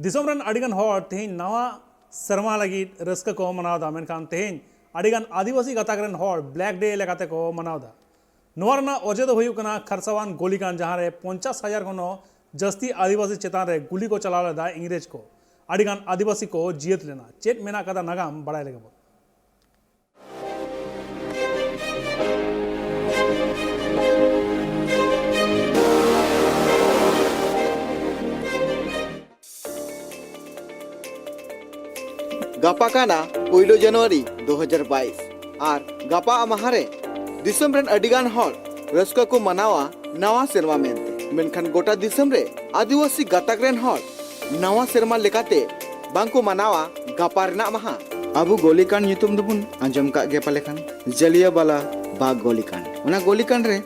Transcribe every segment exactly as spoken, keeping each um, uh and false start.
ᱫᱤᱥᱚᱢ ᱨᱮᱱ ᱟᱹᱰᱤᱜᱟᱱ ᱦᱚᱲ ᱛᱮᱦᱮᱧ ᱱᱟᱣᱟ ᱥᱮᱨᱢᱟ ᱞᱟᱹᱜᱤᱫ ᱨᱟᱹᱥᱠᱟᱹ ᱠᱚ ᱢᱟᱱᱟᱣ ᱮᱫᱟ, ᱢᱮᱱᱠᱷᱟᱱ ᱛᱮᱦᱮᱧ ᱟᱹᱰᱤᱜᱟᱱ ᱟᱹᱫᱤᱵᱟᱹᱥᱤ ᱜᱟᱛᱟᱠ ᱨᱮᱱ ᱦᱚᱲ ᱵᱞᱮᱠ ᱰᱮ ᱞᱮᱠᱟᱛᱮ ᱠᱚ ᱢᱟᱱᱟᱣ ᱮᱫᱟ᱾ ᱱᱚᱣᱟ ᱨᱮᱱᱟᱜ ᱚᱡᱮ ᱫᱚ ᱦᱩᱭᱩᱜ ᱠᱟᱱᱟ ᱠᱷᱟᱨᱥᱟᱣᱟᱱ ᱜᱳᱞᱤᱠᱟᱱᱰ, ᱡᱟᱦᱟᱸ ᱨᱮ ᱯᱚᱧᱪᱟᱥ ᱦᱟᱡᱟᱨ ᱠᱷᱚᱱ ᱦᱚᱸ ᱡᱟᱹᱥᱛᱤ ᱟᱹᱫᱤᱵᱟᱹᱥᱤ ᱪᱮᱛᱟᱱ ᱨᱮ ᱜᱩᱞᱤ ᱠᱚ ᱪᱟᱞᱟᱣ ᱞᱮᱫᱟ ᱤᱝᱨᱮᱡᱽ ᱠᱚ᱾ ᱟᱹᱰᱤᱜᱟᱱ ᱟᱹᱫᱤᱵᱟᱹᱥᱤ ᱠᱚ ᱡᱤᱭᱟᱹᱛ ᱞᱮᱱᱟ᱾ ᱪᱮᱫ ᱢᱮᱱᱟᱜ ᱠᱟᱫᱟ ᱱᱟᱜᱟᱢ, ᱵᱟᱲᱟᱭ ᱞᱮᱜᱮ ᱵᱚᱱ᱾ ᱜᱟᱯᱟ ᱠᱟᱱᱟ ᱯᱩᱭᱞᱩ ᱡᱟᱱᱩᱣᱟᱨᱤ ᱫᱩ ᱦᱟᱡᱟᱨ ᱵᱟᱭᱤᱥ, ᱟᱨ ᱜᱟᱯᱟ ᱢᱟᱦᱟ ᱨᱮ ᱫᱤᱥᱚᱢ ᱨᱮᱱ ᱟᱹᱰᱤ ᱜᱟᱱ ᱦᱚᱲ ᱨᱟᱹᱥᱠᱟᱹ ᱠᱚ ᱢᱟᱱᱟᱣᱟ ᱱᱟᱣᱟ ᱥᱮᱨᱢᱟ ᱢᱮᱱᱛᱮ᱾ ᱢᱮᱱᱠᱷᱟᱱ ᱜᱚᱴᱟ ᱫᱤᱥᱚᱢ ᱨᱮ ᱟᱹᱫᱤᱵᱟᱹᱥᱤ ᱜᱟᱛᱟᱠ ᱨᱮᱱ ᱦᱚᱲ ᱱᱟᱣᱟ ᱥᱮᱨᱢᱟ ᱞᱮᱠᱟᱛᱮ ᱵᱟᱝ ᱠᱚ ᱢᱟᱱᱟᱣᱟ ᱜᱟᱯᱟ ᱨᱮᱱᱟᱜ ᱢᱟᱦᱟ᱾ ᱟᱵᱚ ᱜᱳᱞᱤᱠᱟᱱᱰ ᱧᱩᱛᱩᱢ ᱫᱚᱵᱚᱱ ᱟᱸᱡᱚᱢ ᱠᱟᱜ ᱜᱮᱭᱟ ᱯᱟᱞᱮ ᱠᱷᱟᱱ, ᱡᱟᱞᱤᱭᱟᱣᱟᱞᱟ ᱵᱟᱜᱽ ᱜᱳᱞᱤᱠᱟᱱᱰ᱾ ᱚᱱᱟ ᱜᱳᱞᱤᱠᱟᱱᱰ ᱨᱮ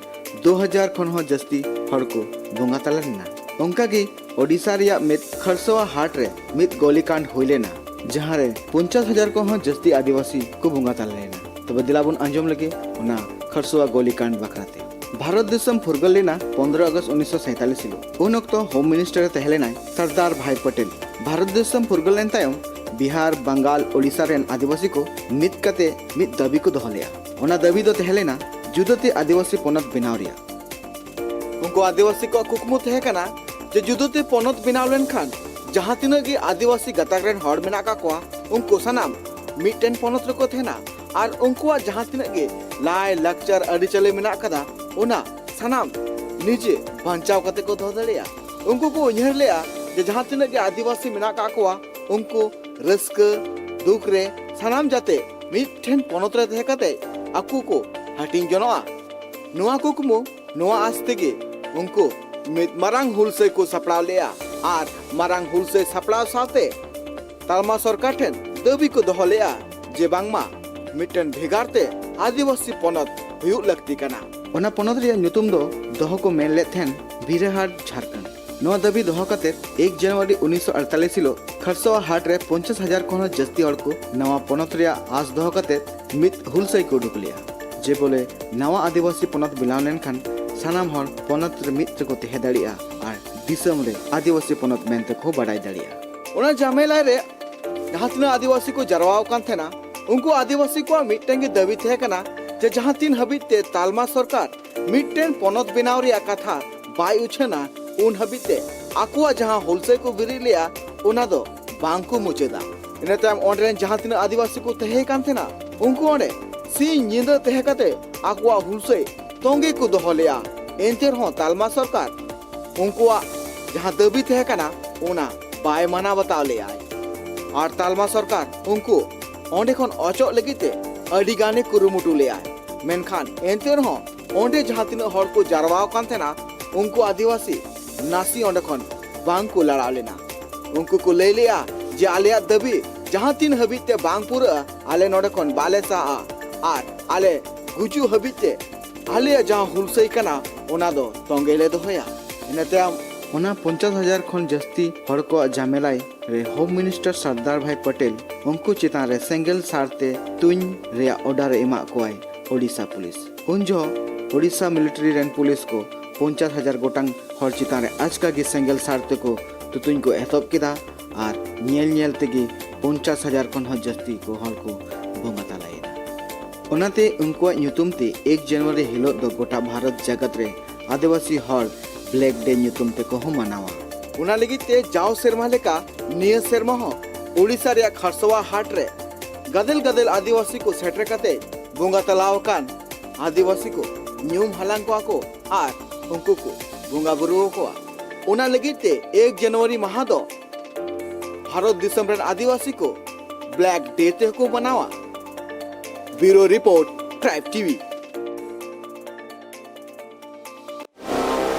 ᱫᱩ ᱦᱟᱡᱟᱨ ᱠᱷᱚᱱ ᱦᱚᱸ ᱡᱟᱹᱥᱛᱤ ᱦᱚᱲ ᱠᱚ ᱵᱚᱸᱜᱟ ᱛᱟᱞᱟ ᱞᱮᱱᱟ᱾ ᱚᱱᱠᱟ ᱜᱮ ᱳᱰᱤᱥᱟ ᱨᱮᱭᱟᱜ ᱢᱤᱫ ᱠᱷᱟᱨᱥᱚᱣᱟ ᱦᱟᱴ ᱨᱮ ᱢᱤᱫ ᱜᱳᱞᱤᱠᱟᱱᱰ ᱦᱩᱭ ᱞᱮᱱᱟ, ᱡᱟᱦᱟᱸ ᱨᱮ ᱯᱚᱧᱪᱟᱥ ᱦᱟᱡᱟᱨ ᱠᱷᱚᱱ ᱦᱚᱸ ᱡᱟᱹᱥᱛᱤ ᱟᱹᱫᱤᱵᱟᱹᱥᱤ ᱠᱚ ᱵᱚᱸᱜᱟ ᱛᱟᱞᱟ ᱞᱮᱱᱟ᱾ ᱛᱚᱵᱮ ᱫᱮᱞᱟ ᱵᱚᱱ ᱟᱸᱡᱚᱢ ᱞᱮᱜᱮ ᱚᱱᱟ ᱠᱷᱟᱨᱥᱚᱣᱟ ᱜᱳᱞᱤᱠᱟᱱᱰ ᱵᱟᱠᱷᱨᱟ ᱛᱮ᱾ ᱵᱷᱟᱨᱚᱛ ᱫᱤᱥᱚᱢ ᱯᱷᱩᱨᱜᱟᱹᱞ ᱞᱮᱱᱟ ᱯᱚᱱᱨᱚ ᱟᱜᱚᱥᱴ ᱩᱱᱤᱥᱥᱚ ᱥᱟᱭᱛᱟᱞᱤᱥ ᱦᱤᱞᱳᱜ᱾ ᱩᱱ ᱚᱠᱛᱚ ᱦᱳᱢ ᱢᱤᱱᱤᱥᱴᱟᱨ ᱮ ᱛᱟᱦᱮᱸ ᱞᱮᱱᱟᱭ ᱥᱟᱨᱫᱟᱨ ᱵᱷᱟᱭ ᱯᱟᱴᱮᱞ᱾ ᱵᱷᱟᱨᱚᱛ ᱫᱤᱥᱚᱢ ᱯᱷᱩᱨᱜᱟᱹᱞ ᱞᱮᱱ ᱛᱟᱭᱚᱢ ᱵᱤᱦᱟᱨ, ᱵᱟᱝᱜᱟᱞ, ᱳᱰᱤᱥᱟ ᱨᱮᱱ ᱟᱹᱫᱤᱵᱟᱹᱥᱤ ᱠᱚ ᱢᱤᱫ ᱠᱟᱛᱮ ᱢᱤᱫ ᱫᱟᱹᱵᱤ ᱠᱚ ᱫᱚᱦᱚ ᱞᱮᱫᱼᱟ᱾ ᱚᱱᱟ ᱫᱟᱹᱵᱤ ᱫᱚ ᱛᱟᱦᱮᱸ ᱞᱮᱱᱟ ᱡᱩᱫᱟᱹᱛᱮ ᱟᱹᱫᱤᱵᱟᱹᱥᱤ ᱯᱚᱱᱚᱛ ᱵᱮᱱᱟᱣ ᱨᱮᱭᱟᱜ᱾ ᱩᱱᱠᱩ ᱟᱹᱫᱤᱵᱟᱹᱥᱤ ᱠᱚᱣᱟᱜ ᱠᱩᱠᱢᱩ ᱛᱟᱦᱮᱸ ᱠᱟᱱᱟ ᱡᱮ ᱡᱩᱫᱟᱹᱛᱮ ᱯᱚᱱᱚᱛ ᱵᱮᱱᱟᱣ ᱞᱮᱱᱠᱷᱟᱱ ᱡᱟᱦᱟᱸ ᱛᱤᱱᱟᱹᱜ ᱜᱮ ᱟᱹᱫᱤᱵᱟᱹᱥᱤ ᱜᱟᱛᱟᱠ ᱨᱮᱱ ᱦᱚᱲ ᱢᱮᱱᱟᱜ ᱟᱠᱟᱫ ᱠᱚᱣᱟ, ᱩᱱᱠᱩ ᱥᱟᱱᱟᱢ ᱢᱤᱫᱴᱮᱱ ᱯᱚᱱᱚᱛ ᱨᱮᱠᱚ ᱛᱟᱦᱮᱱᱟ ᱟᱨ ᱩᱱᱠᱩᱣᱟᱜ ᱡᱟᱦᱟᱸ ᱛᱤᱱᱟᱹᱜ ᱜᱮ ᱞᱟᱭ ᱞᱟᱠᱪᱟᱨ ᱟᱹᱨᱤᱪᱟᱹᱞᱤ ᱢᱮᱱᱟᱜ ᱟᱠᱟᱫᱟ, ᱚᱱᱟ ᱥᱟᱱᱟᱢ ᱱᱤᱡᱮ ᱵᱟᱧᱪᱟᱣ ᱠᱟᱛᱮ ᱠᱚ ᱫᱚᱦᱚ ᱫᱟᱲᱮᱭᱟᱜᱼᱟ᱾ ᱩᱱᱠᱩ ᱠᱚ ᱩᱭᱦᱟᱹᱨ ᱞᱮᱜᱼᱟ ᱡᱮ ᱡᱟᱦᱟᱸ ᱛᱤᱱᱟᱹᱜ ᱜᱮ ᱟᱹᱫᱤᱵᱟᱹᱥᱤ ᱢᱮᱱᱟᱜ ᱟᱠᱟᱫ ᱠᱚᱣᱟ, ᱩᱱᱠᱩ ᱨᱟᱹᱥᱠᱟᱹ ᱫᱩᱠ ᱨᱮ ᱥᱟᱱᱟᱢ ᱡᱟᱛᱮ ᱢᱤᱫᱴᱷᱮᱱ ᱯᱚᱱᱚᱛ ᱨᱮ ᱛᱟᱦᱮᱸ ᱠᱟᱛᱮ ᱟᱠᱚ ᱠᱚ ᱦᱟᱹᱴᱤᱧ ᱡᱚᱱᱚᱜᱼᱟ᱾ ᱱᱚᱣᱟ ᱠᱩᱠᱢᱩ, ᱱᱚᱣᱟ ᱟᱥ ᱛᱮᱜᱮ ᱩᱱᱠᱩ ᱢᱤᱫ ᱢᱟᱨᱟᱝ ᱦᱩᱞᱥᱟᱹᱭ ᱠᱚ ᱥᱟᱯᱲᱟᱣ ᱞᱮᱜᱼᱟ ᱟᱨ ᱢᱟᱨᱟᱝ ᱦᱩᱞᱥᱟᱹᱭ ᱥᱟᱯᱲᱟᱣ ᱥᱟᱶᱛᱮ ᱛᱟᱞᱢᱟ ᱥᱚᱨᱠᱟᱨ ᱴᱷᱮᱱ ᱫᱟᱹᱵᱤ ᱠᱚ ᱫᱚᱦᱚ ᱞᱮᱜᱼᱟ ᱡᱮ ᱵᱟᱝᱢᱟ ᱢᱤᱫᱴᱮᱱ ᱵᱷᱮᱜᱟᱨ ᱛᱮ ᱟᱹᱫᱤᱵᱟᱹᱥᱤ ᱯᱚᱱᱚᱛ ᱦᱩᱭᱩᱜ ᱞᱟᱹᱠᱛᱤ ᱠᱟᱱᱟ᱾ ᱚᱱᱟ ᱯᱚᱱᱚᱛ ᱨᱮᱭᱟᱜ ᱧᱩᱛᱩᱢ ᱫᱚ ᱫᱚᱦᱚ ᱠᱚ ᱢᱮᱱ ᱞᱮᱫ ᱛᱟᱦᱮᱱ ᱵᱤᱨᱟᱦᱟᱴ ᱡᱷᱟᱨᱠᱷᱚᱸᱰ᱾ ᱱᱚᱣᱟ ᱫᱟᱹᱵᱤ ᱫᱚᱦᱚ ᱠᱟᱛᱮ ᱮᱠ ᱡᱟᱱᱩᱣᱟᱨᱤ ᱩᱱᱤᱥᱥᱚ ᱟᱴᱛᱟᱞᱤᱥ ᱦᱤᱞᱳᱜ ᱠᱷᱟᱨᱥᱚᱣᱟ ᱦᱟᱴ ᱨᱮ ᱯᱚᱧᱪᱟᱥ ᱦᱟᱡᱟᱨ ᱠᱷᱚᱱ ᱦᱚᱸ ᱡᱟᱹᱥᱛᱤ ᱦᱚᱲ ᱠᱚ ᱱᱟᱣᱟ ᱯᱚᱱᱚᱛ ᱨᱮᱭᱟᱜ ᱟᱸᱥ ᱫᱚᱦᱚ ᱠᱟᱛᱮ ᱢᱤᱫ ᱦᱩᱞᱥᱟᱹᱭ ᱠᱚ ᱩᱰᱩᱠ ᱞᱮᱜᱼᱟ, ᱡᱮ ᱵᱚᱞᱮ ᱱᱟᱣᱟ ᱟᱹᱫᱤᱵᱟᱹᱥᱤ ᱯᱚᱱᱚᱛ ᱵᱮᱱᱟᱣ ᱞᱮᱱᱠᱷᱟᱱ ᱥᱟᱱᱟᱢ ᱦᱚᱲ ᱯᱚᱱᱚᱛ ᱨᱮ ᱢᱤᱫ ᱨᱮᱠᱚ ᱛᱟᱦᱮᱸ ᱫᱟᱲᱮᱭᱟᱜᱼᱟ ᱟᱨ ᱫᱤᱥᱚᱢ ᱨᱮ ᱟᱹᱫᱤᱵᱟᱹᱥᱤ ᱯᱚᱱᱚᱛ ᱢᱮᱱᱛᱮ ᱠᱚ ᱵᱟᱰᱟᱭ ᱫᱟᱲᱮᱭᱟᱜᱼᱟ᱾ ᱚᱱᱟ ᱡᱟᱢᱮᱞᱟᱭ ᱨᱮ ᱡᱟᱦᱟᱸ ᱛᱤᱱᱟᱹᱜ ᱟᱹᱫᱤᱵᱟᱹᱥᱤ ᱠᱚ ᱡᱟᱨᱣᱟ ᱟᱠᱟᱱ ᱛᱟᱦᱮᱱᱟ, ᱩᱱᱠᱩ ᱟᱹᱫᱤᱵᱟᱹᱥᱤ ᱠᱚᱣᱟᱜ ᱢᱤᱫᱴᱮᱱ ᱜᱮ ᱫᱟᱹᱵᱤ ᱛᱟᱦᱮᱸ ᱠᱟᱱᱟ ᱡᱮ ᱡᱟᱦᱟᱸ ᱛᱤᱱ ᱦᱟᱹᱵᱤᱡ ᱛᱮ ᱛᱟᱞᱢᱟ ᱥᱚᱨᱠᱟᱨ ᱢᱤᱫᱴᱮᱱ ᱯᱚᱱᱚᱛ ᱵᱮᱱᱟᱣ ᱨᱮᱭᱟᱜ ᱠᱟᱛᱷᱟ ᱵᱟᱭ ᱩᱪᱷᱟᱹᱱᱟ, ᱩᱱ ᱦᱟᱹᱵᱤᱡ ᱛᱮ ᱟᱠᱚᱣᱟᱜ ᱡᱟᱦᱟᱸ ᱦᱩᱞᱥᱟᱹᱭ ᱠᱚ ᱵᱮᱨᱮᱫ ᱞᱮᱫᱼᱟ, ᱚᱱᱟ ᱫᱚ ᱵᱟᱝ ᱠᱚ ᱢᱩᱪᱟᱹᱫᱟ᱾ ᱤᱱᱟᱹ ᱛᱟᱭᱚᱢ ᱚᱸᱰᱮ ᱨᱮᱱ ᱡᱟᱦᱟᱸ ᱛᱤᱱᱟᱹᱜ ᱟᱹᱫᱤᱵᱟᱹᱥᱤ ᱠᱚ ᱛᱟᱦᱮᱸ ᱠᱟᱱ ᱛᱟᱦᱮᱱᱟ, ᱩᱱᱠᱩ ᱚᱸᱰᱮ ᱥᱤᱧ ᱧᱤᱫᱟᱹ ᱛᱟᱦᱮᱸ ᱠᱟᱛᱮ ᱟᱠᱚᱣᱟᱜ ᱦᱩᱞᱥᱟᱹᱭ ᱛᱚᱸᱜᱮ ᱠᱚ ᱫᱚᱦᱚ ᱞᱮᱫᱼᱟ᱾ ᱮᱱᱛᱮ ᱨᱮᱦᱚᱸ ᱛᱟᱞᱢᱟ ᱥᱚᱨᱠᱟᱨ ᱩᱱᱠᱩᱣᱟᱜ ᱡᱟᱦᱟᱸ ᱫᱟᱹᱵᱤ ᱛᱟᱦᱮᱸ ᱠᱟᱱᱟ, ᱚᱱᱟ ᱵᱟᱭ ᱢᱟᱱᱟᱣ ᱵᱟᱛᱟᱣ ᱞᱮᱫᱼᱟᱭ᱾ ᱟᱨ ᱛᱟᱞᱢᱟ ᱥᱚᱨᱠᱟᱨ ᱩᱱᱠᱩ ᱚᱸᱰᱮ ᱠᱷᱚᱱ ᱚᱪᱚᱜ ᱞᱟᱹᱜᱤᱫ ᱛᱮ ᱟᱹᱰᱤ ᱜᱟᱱᱮ ᱠᱩᱨᱩᱢᱩᱴᱩ ᱞᱮᱫᱼᱟᱭ᱾ ᱢᱮᱱᱠᱷᱟᱱ ᱮᱱᱛᱮ ᱨᱮᱦᱚᱸ ᱚᱸᱰᱮ ᱡᱟᱦᱟᱸ ᱛᱤᱱᱟᱹᱜ ᱦᱚᱲ ᱠᱚ ᱡᱟᱨᱣᱟ ᱟᱠᱟᱱ ᱛᱟᱦᱮᱱᱟ, ᱩᱱᱠᱩ ᱟᱹᱫᱤᱵᱟᱹᱥᱤ ᱱᱟᱥᱮ ᱚᱸᱰᱮ ᱠᱷᱚᱱ ᱵᱟᱝ ᱠᱚ ᱞᱟᱲᱟᱣ ᱞᱮᱱᱟ᱾ ᱩᱱᱠᱩ ᱠᱚ ᱞᱟᱹᱭ ᱞᱮᱫᱼᱟ ᱡᱮ ᱟᱞᱮᱭᱟᱜ ᱫᱟᱹᱵᱤ ᱡᱟᱦᱟᱸ ᱛᱤᱱ ᱦᱟᱹᱵᱤᱡ ᱛᱮ ᱵᱟᱝ ᱯᱩᱨᱟᱹᱜᱼᱟ, ᱟᱞᱮ ᱱᱚᱰᱮ ᱠᱷᱚᱱ ᱵᱟᱞᱮ ᱥᱟᱦᱟᱜᱼᱟ ᱟᱨ ᱟᱞᱮ ᱜᱩᱡᱩᱜ ᱦᱟᱹᱵᱤᱡ ᱛᱮ ᱟᱞᱮᱭᱟᱜ ᱡᱟᱦᱟᱸ ᱦᱩᱞᱥᱟᱹᱭ ᱠᱟᱱᱟ, ᱚᱱᱟ ᱫᱚ ᱛᱚᱸᱜᱮ ᱞᱮ ᱫᱚᱦᱚᱭᱟ᱾ ᱤᱱᱟᱹ ᱛᱟᱭᱚᱢ ᱚᱱᱟ ᱯᱚᱧᱪᱟᱥ ᱦᱟᱡᱟᱨ ᱠᱷᱚᱱ ᱡᱟᱹᱥᱛᱤ ᱦᱚᱲ ᱠᱚᱣᱟᱜ ᱡᱟᱢᱮᱞᱟᱭ ᱨᱮ ᱦᱳᱢ ᱢᱤᱱᱤᱥᱴᱟᱨ ᱥᱟᱨᱫᱟᱨ ᱵᱷᱟᱭ ᱯᱟᱴᱮᱞ ᱩᱱᱠᱩ ᱪᱮᱛᱟᱱ ᱨᱮ ᱥᱮᱸᱜᱮᱞ ᱥᱟᱨ ᱛᱮ ᱛᱩᱧ ᱨᱮᱭᱟᱜ ᱚᱰᱟᱨ ᱮ ᱮᱢᱟᱜ ᱠᱚᱣᱟᱭ ᱳᱰᱤᱥᱟ ᱯᱩᱞᱤᱥ᱾ ᱩᱱ ᱡᱚᱦᱚᱜ ᱳᱰᱤᱥᱟ ᱢᱤᱞᱤᱴᱟᱨᱤ ᱨᱮᱱ ᱯᱩᱞᱤᱥ ᱠᱚ ᱯᱚᱧᱪᱟᱥ ᱦᱟᱡᱟᱨ ᱜᱚᱴᱟᱝ ᱦᱚᱲ ᱪᱮᱛᱟᱱ ᱨᱮ ᱟᱪᱠᱟ ᱜᱮ ᱥᱮᱸᱜᱮᱞ ᱥᱟᱨ ᱛᱮᱠᱚ ᱛᱩᱛᱩᱧ ᱠᱚ ᱮᱛᱚᱦᱚᱵ ᱠᱮᱫᱟ ᱟᱨ ᱧᱮᱞ ᱧᱮᱞ ᱛᱮᱜᱮ ᱯᱚᱧᱪᱟᱥ ᱦᱟᱡᱟᱨ ᱠᱷᱚᱱ ᱦᱚᱸ ᱡᱟᱹᱥᱛᱤ ᱠᱚ ᱦᱚᱲ ᱠᱚ ᱵᱚᱸᱜᱟ ᱛᱟᱞᱟᱭᱮᱱᱟ᱾ ᱚᱱᱟᱛᱮ ᱩᱱᱠᱩᱣᱟᱜ ᱧᱩᱛᱩᱢ ᱛᱮ ᱮᱠ ᱡᱟᱱᱩᱣᱟᱨᱤ ᱦᱤᱞᱳᱜ ᱫᱚ ᱜᱚᱴᱟ ᱵᱷᱟᱨᱚᱛ ᱡᱟᱠᱟᱛ ᱨᱮ ᱟᱹᱫᱤᱵᱟᱹᱥᱤ ᱦᱚᱲ ᱵᱞᱮᱠ ᱰᱮ ᱧᱩᱛᱩᱢ ᱛᱮᱠᱚ ᱦᱚᱸ ᱢᱟᱱᱟᱣᱟ᱾ ᱚᱱᱟ ᱞᱟᱹᱜᱤᱫ ᱛᱮ ᱡᱟᱣ ᱥᱮᱨᱢᱟ ᱞᱮᱠᱟ ᱱᱤᱭᱟᱹ ᱥᱮᱨᱢᱟ ᱦᱚᱸ ᱳᱰᱤᱥᱟ ᱨᱮᱭᱟᱜ ᱠᱷᱟᱨᱥᱚᱣᱟ ᱦᱟᱴ ᱨᱮ ᱜᱟᱫᱮᱞ ᱜᱟᱫᱮᱞ ᱟᱹᱫᱤᱵᱟᱹᱥᱤ ᱠᱚ ᱥᱮᱴᱮᱨ ᱠᱟᱛᱮ ᱵᱚᱸᱜᱟ ᱛᱟᱞᱟᱣ ᱟᱠᱟᱱ ᱟᱹᱫᱤᱵᱟᱹᱥᱤ ᱠᱚ ᱧᱩᱢ ᱦᱟᱞᱟᱝ ᱠᱚᱣᱟ ᱠᱚ ᱟᱨ ᱩᱱᱠᱩ ᱠᱚ ᱵᱚᱸᱜᱟ ᱵᱩᱨᱩ ᱟᱠᱚᱣᱟ᱾ ᱚᱱᱟ ᱞᱟᱹᱜᱤᱫ ᱛᱮ ᱮᱠ ᱡᱟᱱᱩᱣᱟᱨᱤ ᱢᱟᱦᱟ ᱫᱚ ᱵᱷᱟᱨᱚᱛ ᱫᱤᱥᱚᱢ ᱨᱮᱱ ᱟᱹᱫᱤᱵᱟᱹᱥᱤ ᱠᱚ ᱵᱞᱮᱠ ᱰᱮ ᱛᱮᱦᱚᱸ ᱠᱚ ᱢᱟᱱᱟᱣᱟ᱾ ᱵᱤᱭᱩᱨᱳ ᱨᱤᱯᱳᱨᱴ, ᱴᱨᱟᱭᱤᱵᱽ ᱴᱤᱵᱷᱤ᱾